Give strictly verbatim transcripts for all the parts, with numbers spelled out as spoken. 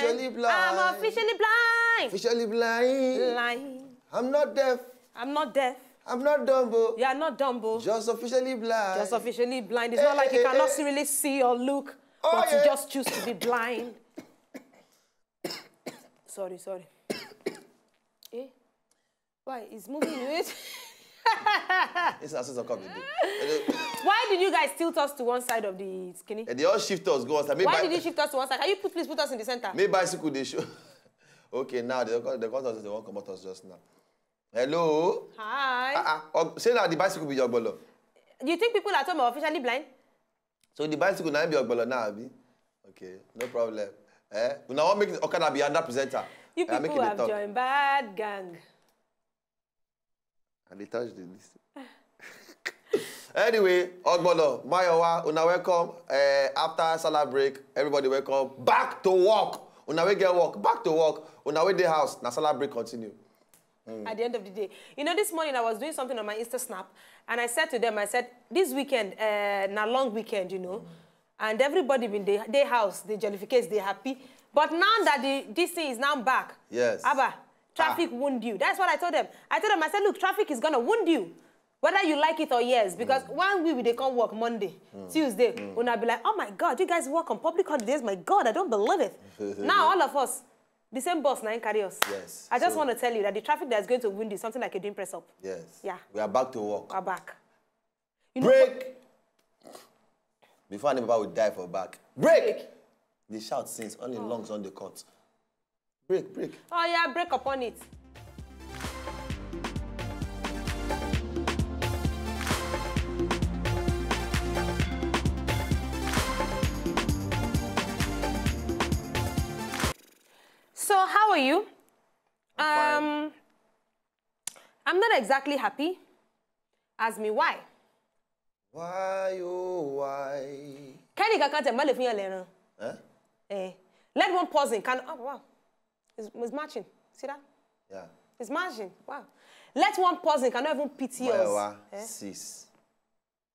Officially blind. I'm officially blind. Officially blind. Blind. I'm not deaf. I'm not deaf. I'm not dumb, oh. You are not dumb, oh. Just officially blind. Just officially blind. It's not like you cannot really see or look, but you just choose to be blind. Sorry, sorry. Eh? Why? It's moving. It's a sense of comedy. Why did you guys tilt us to one side of the skinny? And they all shift us, go us. Why did you shift us to one side? Can you put, please put us in the center? Me bicycle, they show. Okay, now they got, they got us, they won't come out us just now. Hello? Hi. Uh-uh. Oh, say now the bicycle be your bolo. You think people at home are officially blind? So the bicycle now be your bolo now, abi? Okay, no problem. Eh? Una wan make Okada be under presenter. You people have joined bad gang. And they touch the list. Anyway, Ogbolo, Mayowa, una welcome. Uh, after Salah break, everybody welcome. Back to work. Una we get work. Back to work. Una we dey house. Na Salah break continue. Mm. At the end of the day. You know, this morning I was doing something on my Insta Snap, and I said to them, I said, this weekend, uh, na long weekend, you know, mm, and everybody been dey, dey house, they jollificate, they happy. But now that the, this thing is now back, yes, Abba, traffic wound you. That's what I told them. I told them, I said, look, traffic is gonna wound you. Whether you like it or yes, because one week they come work Monday, Tuesday, una be like, oh my God, you guys work on public holidays? My God, I don't believe it. Now all of us, the same boss now carry us. Yes. I just want to tell you that the traffic that is going to wound you is something like a dream press up. Yes. Yeah. We are back to work. We're back. You know, break. Before anybody will die for back. Break. Break. They shout since only lungs on the cut. Break, break. Oh yeah, break upon it. So how are you? I'm fine. Um, I'm not exactly happy. Ask me why. Why, oh, why? Kẹ́nìkan kan tẹ̀ má lè fún yàn lẹ́ran. Eh? Eh. Let one person can, oh, wow. It's, it's matching. See that? Yeah. It's matching. Wow. Let one person cannot even pity us. Mayowa, eh? Six.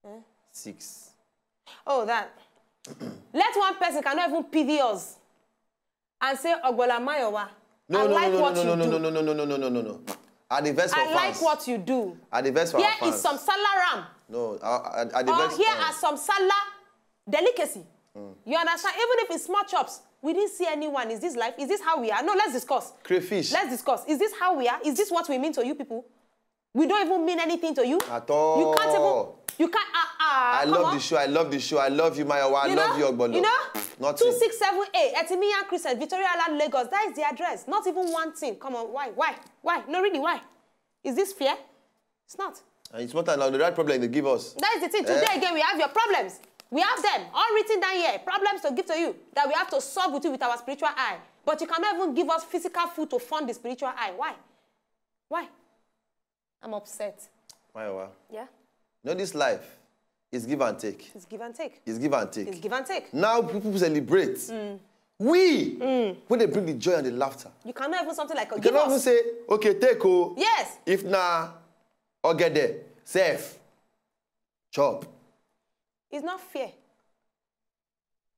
Eh? Six. Oh, that. Let one person cannot even pity us and say, Ogbola Mayowa, no, I no, like no, no, what no, you no, do. No, no, no, no, no, no, no, no, no. I dey vex for fans. I like what you do. I dey vex for our fans. Here is some Salah ram. No, I, I, I dey vex for fans. Or here are some Salah delicacy. Mm. You understand? Even if it's small chops, we didn't see anyone. Is this life? Is this how we are? No, let's discuss. Crayfish. Let's discuss. Is this how we are? Is this what we mean to you people? We don't even mean anything to you. At all. You can't even. You can't. Ah, ah, I love the show. I love the show. I love you, Mayowa. I love you, Ogbolo. You know? Nothing. Two six seven A, Etimiyan Christian, Victoria Island, Lagos. That is the address. Not even one thing. Come on, why? Why? Why? No, really, why? Is this fair? It's not. And it's not an, the right problem they give us. That is the thing. Today again, we have your problems. We have them all written down here. Problems to give to you that we have to solve with you with our spiritual eye. But you cannot even give us physical food to fund the spiritual eye. Why? Why? I'm upset. Mayowa. Yeah? You know, this life is give and take. It's give and take. It's give and take. It's give and take. Now people celebrate. Mm. We, mm, when they bring the joy and the laughter. You cannot even something like, you cannot even say, okay, take o. Yes. If na ogede, safe, chop. It's not fair.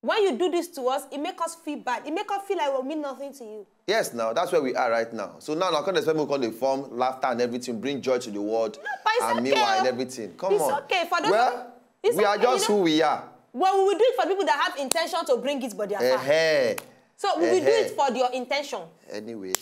When you do this to us, it make us feel bad. It make us feel like we mean nothing to you. Yes, now that's where we are right now. So now, I can't expect we come dey form laughter and everything, bring joy to the world, and meanwhile and everything. Come on. It's okay for those. Well, we are just who we are. Well, we will do it for people that have intention to bring it, but they are far. So we will do it for your intention. Anyway,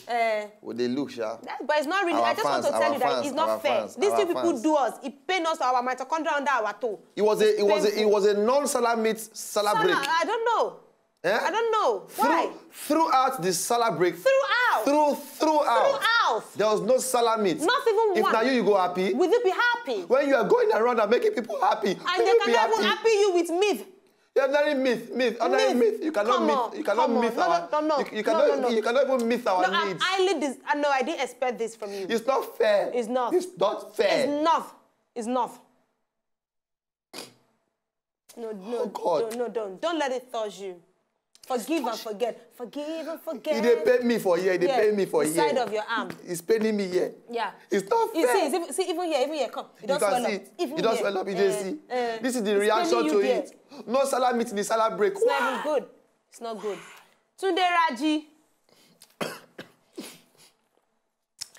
we dey look, sha. But it's not really. I just want to tell you that it's not fair. These two people do us. It pain us to our mitochondria under our toe. It was a, it was a, it was a non-Salah meet Salah break. I don't know. Eh? I don't know. Why? Throughout the Salah break. Throughout. Through, throughout. Throughout. There was no Salah meet. Not even one. If na you, you go happy. Will you be happy? When you are going around and making people happy, and they cannot even happy you with myth. You are very myth, myth, ordinary myth. You cannot myth. You cannot myth our. No, no, no, you cannot even myth our needs. No, I'm highly dis-, uh, no, I didn't expect this from you. It's not fair. It's not. It's not fair. It's not. It's not. No, no, oh God. No, no, don't. Don't let it touch you. Forgive and forget. Forgive and forget. It dey pain me for here. It dey pain me for here. The side of your arm. It's paining me here. Yeah. It's not fair. You see, it's even, see, even here, even here, come. It don swell up. Even here. It don swell up. You dey see. This is the reaction to it. No Salah meet, the Salah break. It's not even good. It's not good. Tunde Raji.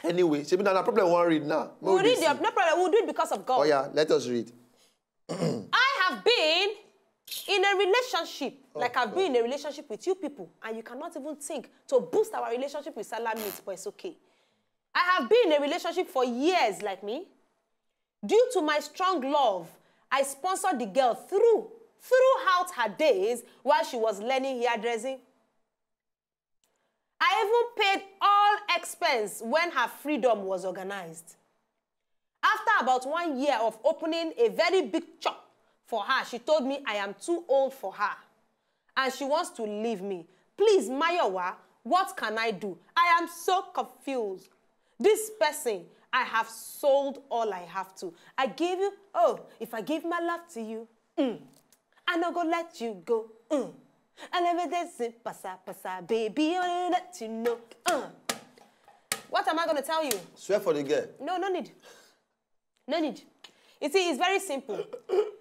Anyway, shebi na problem we wan read now. Make we read the, no problem. We'll do it because of God. Oh yeah, let us read. I have been in a relationship. Oh, like I've God. been in a relationship with you people, and you cannot even think to boost our relationship with Salam Meat, but it's okay. I have been in a relationship for years, like me. Due to my strong love, I sponsored the girl through throughout her days while she was learning hairdressing. I even paid all expense when her freedom was organized. After about one year of opening a very big shop for her, she told me I am too old for her and she wants to leave me. Please, Mayowa, what can I do? I am so confused. This person, I have sold all I have to. I gave you, oh, if I give my love to you, mm, I no go let you go. Mm. I never did say pasa pasa, baby, I let you know. Uh. What am I gonna tell you? Swear for the girl. No, no need. No need. You see, it's very simple.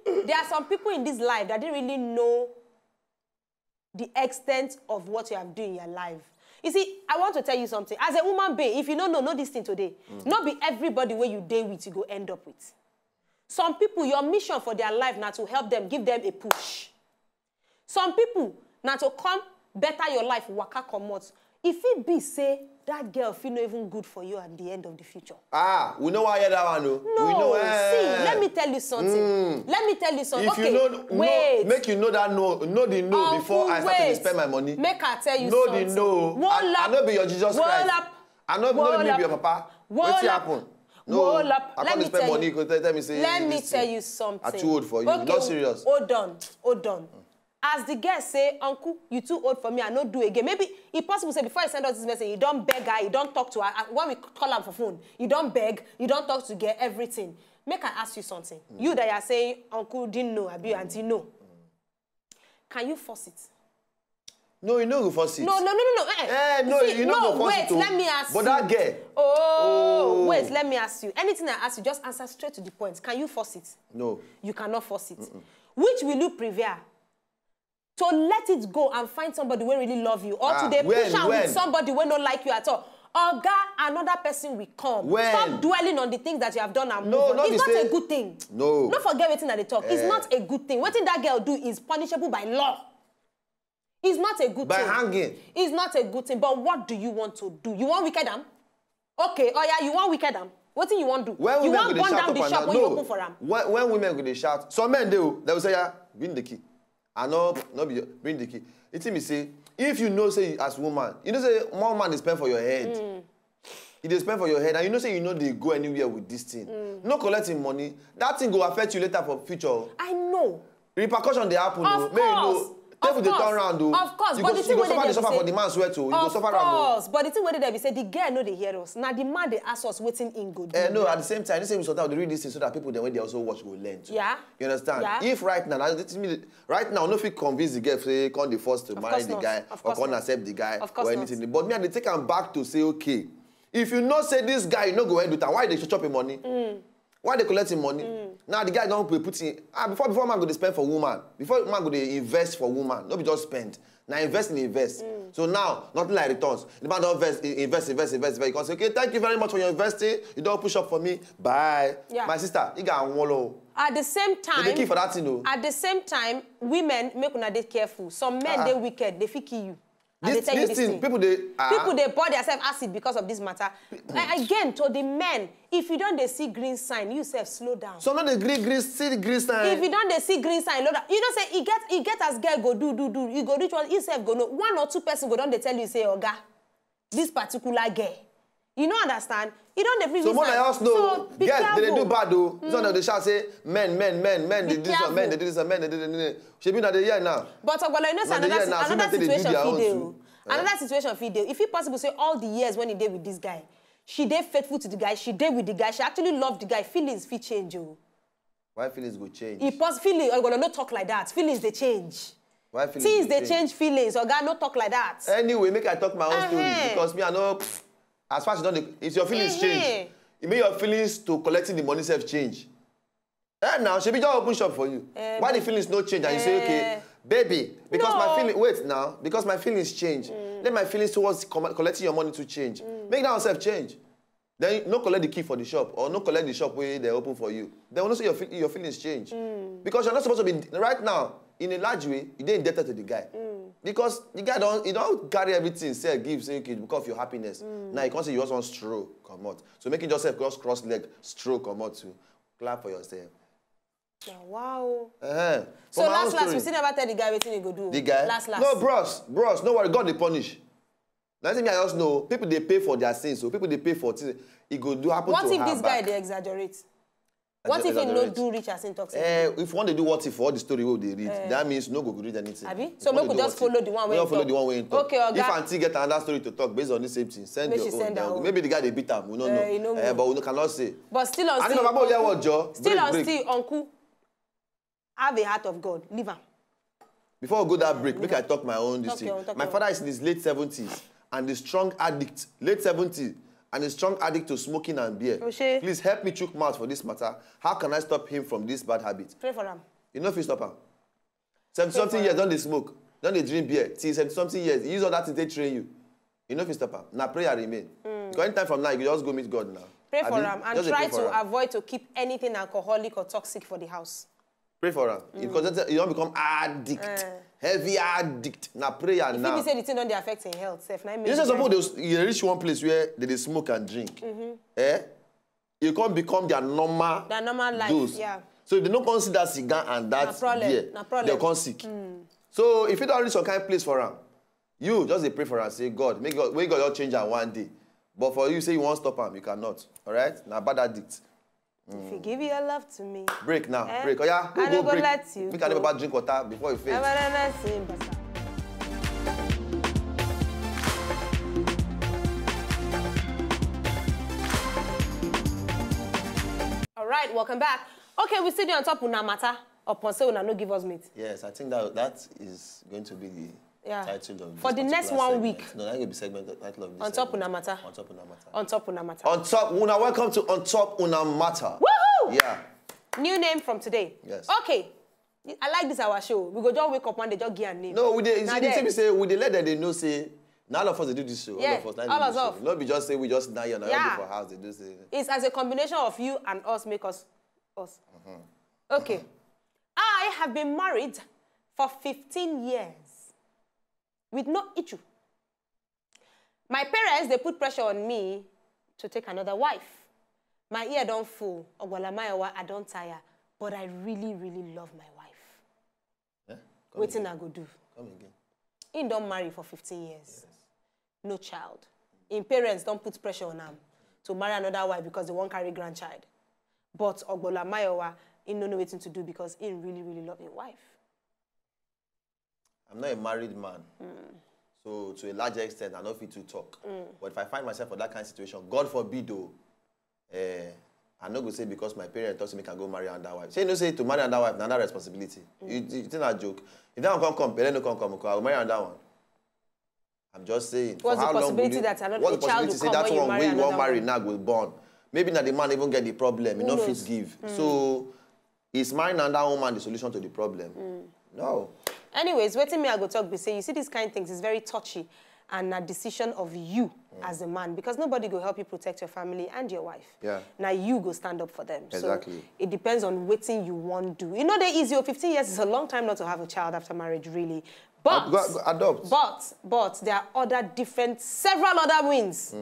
There are some people in this life that didn't really know the extent of what you have done in your life. You see, I want to tell you something. As a woman being, if you don't know, know this thing today. Mm. Not be everybody where you date with, you go end up with. Some people, your mission for their life now to help them, give them a push. Some people now to come better your life, waka comot. If it be say that girl feel no even good for you at the end of the future. Ah, we know why I hear that one though. No, we know, eh. See, let me tell you something. Mm. Let me tell you something. If okay, you know, wait. Know, make you know that no, know the no um, before I start wait. To spend my money. Make I tell you know something. Know the no. I, I no be your Jesus Christ. I no no be your papa. Wetin happen? No, I come to spend money. Go tell me say. Let me tell you something. I too old for you. Okay, not serious. Hold on, hold on. As the girl say, uncle, you too old for me, I no do again. Maybe e possible say before he send us this message, he don beg her, he don talk to her. And when we call am for phone, he don beg, he don talk to get everything. Make I ask you something. Mm. You that you are saying, uncle didn't know, abi auntie know. Mm. Can you force it? No, you no go force it. No, no, no, no, no. Eh, eh no, see, you no, no go force wait, it. Oh. Let me ask but you. But that girl. Oh, oh, wait, let me ask you. Anything I ask you, just answer straight to the point. Can you force it? No. You cannot force it. Mm-mm. Which will you prefer? To let it go and find somebody who really love you, or ah, to they push out with somebody who don't like you at all. Oga, another person will come. When? Stop dwelling on the things that you have done and move no, on. It's not say, a good thing. No. Don't forget what they talk. Eh. It's not a good thing. What that girl do is punishable by law. It's not a good by thing. By hanging. It's not a good thing. But what do you want to do? You want wicked am? Okay, oh yeah, you want wicked am? What do you want to do? When you want burn down the shop when no. You open for am? When, when women go they shout, some men do. They will say, yeah, bring the key. I know, no be bring the key. It me say, if you know say as woman, you know say one man is paying for your head. Mm. You dey spend for your head and you know say you no dey go anywhere with this thing. Mm. No collecting money, that thing go affect you later for future. I know. Repercussion dey happen o. Make you know. Table dey turn round o. Of course, but the thing wey dey suffer for the man sweat o. You go suffer am o. Of course, but the thing wey dey be say the girl no dey hear us. Na the man dey ask us wetin im go do. Eh, no, at the same time, this same sometimes we read this thing so that people dem wey dey also watch go learn too. Yeah. You understand? Yeah. If right now, na this me Right now, no fit convince the girl say come the first to marry the guy or come accept the guy or anything. But me, I dey take am back to say, okay, if you know say this guy, you no go end with am, why they chop him money? Mm. Why they collect him money? Mm. Now the guy don't put put in. Ah, before before man go dey spend for woman, before man go dey invest for woman, no be just spend. Now invest in invest. Mm. So now nothing like returns. The man don't invest, invest, invest, invest, invest. You can say, okay, thank you very much for your investing. You don't push up for me. Bye. Yeah. My sister, you got one low. At the same time, they kill for that thing, though. At the same time, women make una dey careful. Some men uh-uh. They wicked, they fit kill you. This, this thing, people they uh-uh. People they pour themselves acid because of this matter. Again, to the men, if you don't they see green sign, you self slow down. So not the green green see the green sign. If you don't they see green sign, slow down. You know say he get he get as girl go do do do. You go reach one, you self go no. One or two person go down they tell you say, oga, this particular girl. You no understand? You don't dey feel. So more than us know. So be careful. Girls, they do bad though. Mm. This one they shout say men, men, men, men. They do this one, men, they do this one, men, they do this. Shebi na the year now. But Ogbolo, you know say another situation fit dey. Another situation fit dey. If it possible say all the years when he dey with this guy, she dey faithful to the guy, she dey with the guy, she actually love the guy, feelings fit change o. Why feelings go change? E pos feeling, Ogbolo, no talk like that. Feelings they change. Why feelings things they change? Change feelings. Oga, no talk like that. Anyway, make I talk my own story because me I know as far as you don't, if your feelings change, it mean your feelings to collecting the money self change. Eh, now she be just open shop for you. Eh, why the feelings no change? And you say, okay, baby, because my feeling wait now because my feelings change. Mm. Let my feelings towards collecting your money to change. Mm. Make that yourself change. Then no collect the key for the shop, or no collect the shop wey they open for you. Then we know say your, feel, your feelings change. Because you're not supposed to be, right now, in a large way, you dey indebted to the guy. Because the guy don't, he don't carry everything, sell, give, say, okay, because of your happiness. Now you can't say you just want stroll, come out. So make it yourself just cross leg, stroll, come out to clap for yourself. Na wow. Uh-huh. So last last, we still never tell the guy wetin he go do. The guy? Last last. No, bros, bros, no worry, God dey punish. Na thing I just know, people dey pay for their sins, so people dey pay for things. E go do happen What to if her this guy back. Dey exaggerate? What if he no Exaggerate. Do reach as him talk say? Eh, if one dey do what if for all the story wey we dey read, that means no go read anything. Abi? If So one make we dey do just what if, follow the one we wey don follow talk. The one wey he talk. Okay, oga. If auntie get another story to talk based on this same thing, send Make your she own. Send her Then own. Maybe the guy dey beat am, we no Eh, know. You no Eh, know. But we cannot say. But still on And if still, Baba Oya watch, Joe, still break, on break. Still, uncle. Have a heart of God. Leave am. Before we go that break, make I talk my own this Talk thing. your own, talk My your father is in his late seventies and is strong addict, late seventies, and is strong addict to smoking and beer. Oshe. Please help me chook mouth for this matter. How can I stop him from this bad habit? Pray for am. You know if you stop am. Seventy something years, don't they smoke? Don't they drink beer? Till seventy something years, you use all that thing to train you. You know if you stop am. Now prayer remain. Because anytime from now, you just go meet God now. Pray for Abi? am and Just dey try pray for to am. Avoid to keep anything alcoholic or toxic for the house. Pray for am. Because that's- you don't become addict. Heavy addict. Now prayer If now. He be say the thing don dey affect him health, sef na him You make know, the some people guy- they, they reach one place where they, they smoke and drink. Eh? You can't become their normal Their normal life, dose. Yeah. So if they don't consider cigar and that Na problem, beer, na problem. They can't sick. So if you don't reach some kind of place for am, you just dey pray for am, say, "God, make God, make God your change am one day." But for you, say you won't stop am, you cannot. All right? Now bad addict. If you give your love to me. Break now. Eh? Break. Oh yeah, I go no go break. Let you Make I go. Never drink water before you faint. Never, never sing, but All right, welcome back. Okay, we still dey on top una matter. Upon say una no give us meat. Yes, I think that that is going to be the Yeah. title of this For the next particular one segment. Week. No, that will be segment title of this On top segment. Una Matter. On top una matter. On top una matter. On top, una welcome to On Top Una Matter. Woohoo! Yeah. New name from today. Yes. Okay. I like this our show. We go just wake up one day, just give a name. No, we dey. Na See, the there. thing we say we dey let them they know say. Now all of us dey do this show. Yeah, All of us. Now all do of this us. Show. No be just say we just now here now Yeah. Dey for house they do say. It's as a combination of you and us make us us. Okay. I have been married for fifteen years with no issue. My parents, they put pressure on me to take another wife. My ear don't full. Ogwalamayawa, I don't tire. But I really, really love my wife. Eh? Come Wetin again. I go do? Come again. He don't marry for fifteen years. No child. Him parents don't put pressure on him to marry another wife because they won't carry grandchild. But Ogbola Mayowa, he no know wetin to do because he really, really love his wife. I'm not a married man. So to a large extent, I no fit to talk. But if I find myself for that kind of situation, God forbid, though, eh, I no go say because my parents tell me I can go marry another wife. Say you know say to marry another wife, na another responsibility. You, you think I joke? If that one come come, belle no come come, I go marry another one. I'm just saying. What's the possibility that another child will come when you marry another one? What's the possibility say that one wey you wan marry now go born? Maybe na the man even get the problem, he no fit give. So is marrying another woman the solution to the problem? No. Anyways, wetin me I go talk be say, you see, these kind things is very touchy and a decision of you as a man, because nobody go help you protect your family and your wife. Yeah. Now you go stand up for them. Exactly. So it depends on wetin you want do. You know, they easy. Oh, fifteen years is a long time not to have a child after marriage, really. But Go- go adopt. But but there are other different, several other means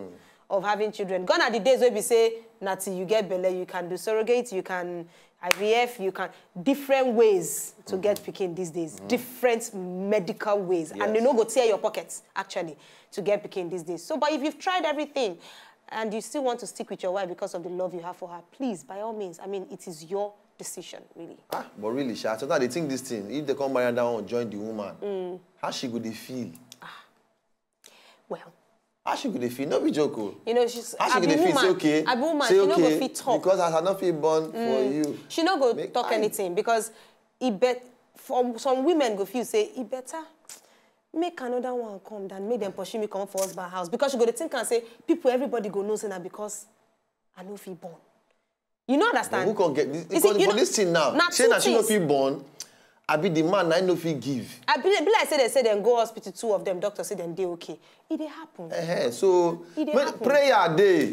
of having children. Gone are the days where we say, "Natty, you get belle, you can do surrogate, you can I V F, you can," different ways to get pikin these days, different medical ways, and you Yes. no go tear your pockets actually to get pikin these days. So, but if you've tried everything and you still want to stick with your wife because of the love you have for her, please, by all means, I mean, it is your decision, really. Ah, but really, Sha, sometimes they think this thing. If they come marry another one, join the woman, how she go dey feel? Well, How she go dey feel? No be joke, oh. You know, she's How she I go be dey feel? Woman. Say okay. I be woman. Say She no go okay. Fit talk. Because as I no fit born for you. She no go Make talk I- Anything because it bet for some women go feel say it better make another one come than make them pursue me come for husband house, because she go dey think and say people, everybody go know say na because I no fit born. You no But understand? Who can get this? You see, Because you for know, this thing now, na say two na she no things. Fit born, Abi the man na no fit give. I be, be like say they say dem go hospital, two of them, doctor say dem dey okay. E dey happen. Eh, so E dey make happen. Prayer dey.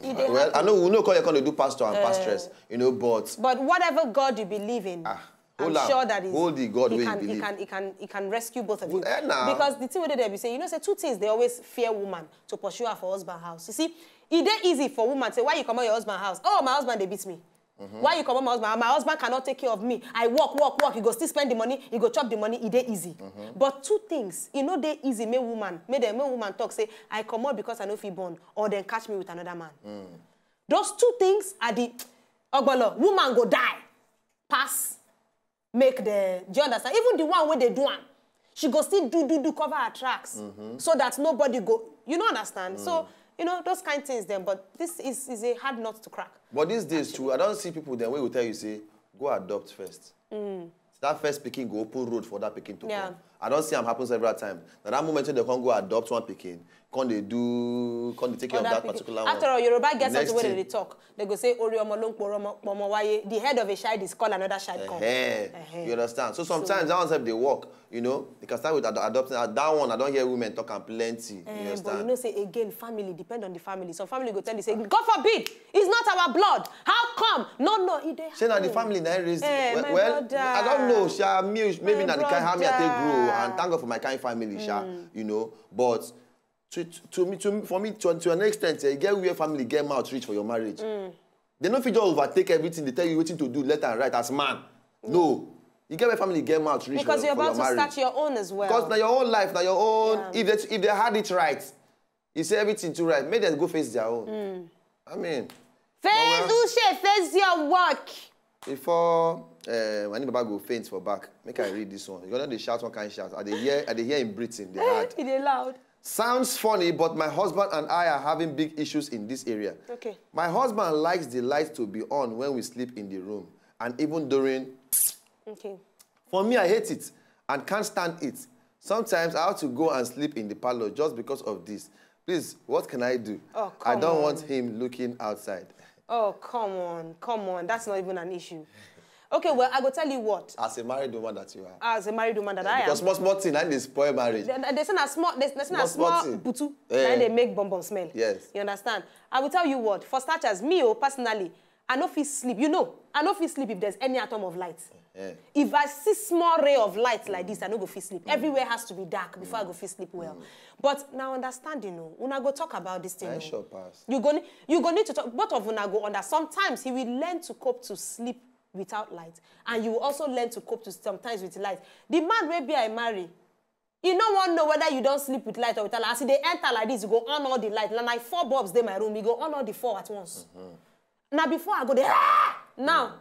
E dey Well, I happen. know we know call you come dey do pastor and pastress, you know, but But whatever God you believe in, Ah, I'm hold am. Sure that is, Hold the God he wey you can, he believe. Can, he can, he can rescue both of you. Eh, nah. Because the thing wey dey there be say, you know, say two things they always fear woman to pursue her for husband house. You see, e dey easy for woman say, "Why you comot your husband house?" "Oh, my husband dey beat me." "Why you comot my husband? My husband cannot take care of me. I work, work, work. You go still spend the money. You go chop the money." E dey easy. But two things, e no dey easy. Make woman, make dem, make woman talk say, "I comot because I no fit born," or dem catch me with another man. Those two things are the ogbolo. Woman go die pass make the, do you understand? Even the one wey dey do am, she go still do, do, do, cover her tracks so that nobody go, you know, understand? So, you know, those kind things then, but this is, is a hard nut to crack. But these days too, I don't see people then wey go tell you say, "Go adopt first." That first pikin go open road for that pikin to Yeah. come. I don't see am happen several times. Na that moment wey they come go adopt one pikin, come dey do, come dey take care of Other that pikin. Particular After one. All, Yoruba get Next something wey thing- they talk. They go say, "Ori omo lo n poro omo, pomo waye." The head of a child is called another child come. Eh, you understand? So sometimes that one sef dey work. You know, you can start with ad- adopting. Uh, that one, I don't hear women talk am plenty. You Eh, but understand? You know, say again, family depend on the family. Some family go tell you, say, "God forbid, it's not our blood. How come?" No, no, e dey Say na the happen. family na raise. Eh, well, my well, brother. I don't know. Sha, me, maybe My na the kind how me I take grow, brother. and thank God for my kind family, sha. You know, but to to me, to me, for me, to, to an extent, eh, e get where family get mouth reach for your marriage. They no fit just overtake everything. They tell you wetin to do left and right as man. No, you get where family get mouth reach Because for, you're for about your to marriage. Start your own as well. Because na your own life, na your own. Yeah. If they if they had it right, you say everything too right. Make them go face their own. I mean, Face Mama. Uche, face your work. Before uh, my neighbor go faint for back, make I read this one. You know they shout one kind shout. I dey hear, I dey hear him breathing. They hard. E dey loud. Sounds funny, but my husband and I are having big issues in this area. Okay. My husband likes the light to be on when we sleep in the room, and even during. Okay. For me, I hate it and can't stand it. Sometimes I have to go and sleep in the parlor just because of this. Please, what can I do? Oh, I come don't on. Want him looking outside. Oh, come on, come on. That's not even an issue. Okay, well, I go tell you what. As a married woman that you are. As a married woman that I am. Because small, small thing, and they spoil marriage. They, they say na small, they, they say na Small, small small thing. Butu. Eh. Na they make bum bum smell. Yes. You understand? I will tell you what. For starters, me, oh, personally, I no fit sleep. You know, I no fit sleep if there's any atom of light. Eh. If I see small ray of light like this, I no go fit sleep. Everywhere has to be dark before I go fit sleep well. But now understanding, oh, una go talk about this thing. I Oh. sure pass. You go, ne- you go need to talk. Both of una go under. Sometimes he will learn to cope to sleep without light, and you will also learn to cope to sometimes with light. The man wey be I marry, he no wan know whether you don sleep with light or without light. As he dey enter like this, you go on all the light. Na like four bulbs dey my room. You go on all the four at once. Now before I go there, ah! Now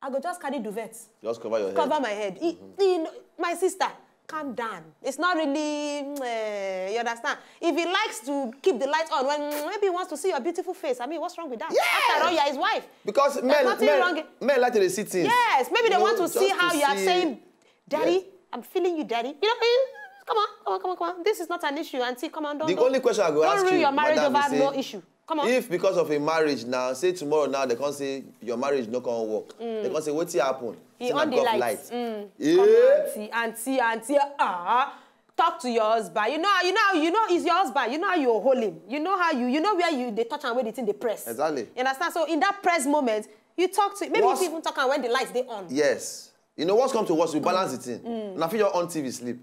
I go just carry duvet. Just cover your head. Cover my head. He, he, my sister, calm down. It's not really, mm, eh, you understand? If he likes to keep the light on, when mm, maybe he wants to see your beautiful face. I mean, what's wrong with that? Yes. After all, you're his wife. Because There's men, nothing men, wrong. Men like to dey see things. Yes, maybe they You want know, to see just how to you are see- saying, "Daddy, Yes. I'm feeling you, Daddy." You know, you, come on, come on, come on, come on. This is not an issue, Auntie. Come on, don't. The don't- only question I go don't ask ruin you, your marriage madam, over is say, no issue. Come on. If because of a marriage now, say tomorrow now they can't say your marriage no can work. They can't say wetin happen. He Say na on the because of lights. Light. Mm. Yeah. Come on, auntie, auntie, auntie. Ah, talk to your husband. You know, you know, you know, he's your husband. You know how you hold him. You know how you, you know where you they touch and where the thing they press. Exactly. You understand? So in that press moment, you talk to. Maybe What's- you even talk and when the lights they on. Yes. You know, what's come to worst, we balance the thing. Now, if you're on T V, sleep.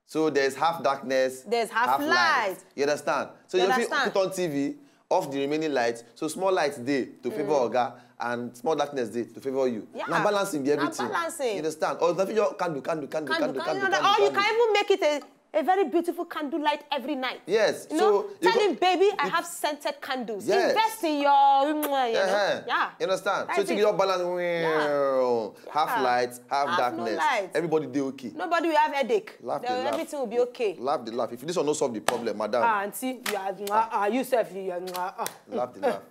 So there's half darkness, There's half light. You understand? So You you, understand? Put on T V, off the remaining lights. So small lights day to favor Oga and small darkness day to favor you. Yeah. Now balancing be Now everything. Balancing. You understand? Or if you candle, candle, candle, Candle, candle, candle, candle, candle. Or you candle. Can even make it a, a very beautiful candle light every night. Yes. You know, So you tell go- him, "Baby, I you- have scented candles. Yes. Invest in your, mm, you know, Uh-huh. Yeah. You understand? That's So you it. your balance. Half Yeah. Light, half, Half no darkness. light. Everybody dey okay. Nobody will have headache. Laugh the Then laugh. Everything will be okay. Laugh the laugh. If this one no solve the problem, madam, Ah, auntie, you are, ah, ah, you self, you are, ah, ah. Laugh the laugh.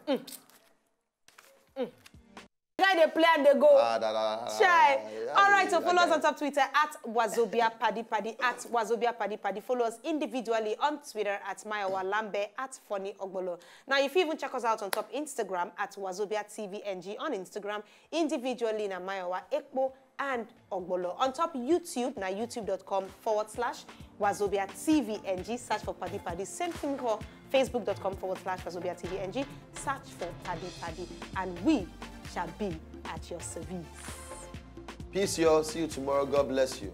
Guy, they play and they go. Ah, da, da, da, Chai. da, da, All right, so da, follow us da. On top Twitter at Wazobia Paddy Paddy, at Wazobia Paddy Paddy. Follow us individually on Twitter at Mayowa Lambe, at Funny Ogbolo. Now, if you even check us out on top Instagram at Wazobia T V N G on Instagram, individually na Mayowa Ekpo and Ogbolo. On top YouTube, na youtube.com forward slash Wazobia T V N G. Search for Paddy Paddy. Same thing for facebook.com forward slash Wazobia T V N G. Search for Paddy Paddy, and we shall be at your service. Peace, y'all. See you tomorrow. God bless you.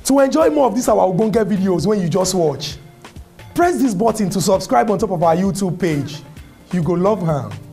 To enjoy more of these our ogbonge videos when you just watch, press this button to subscribe on top of our YouTube page. You go love am.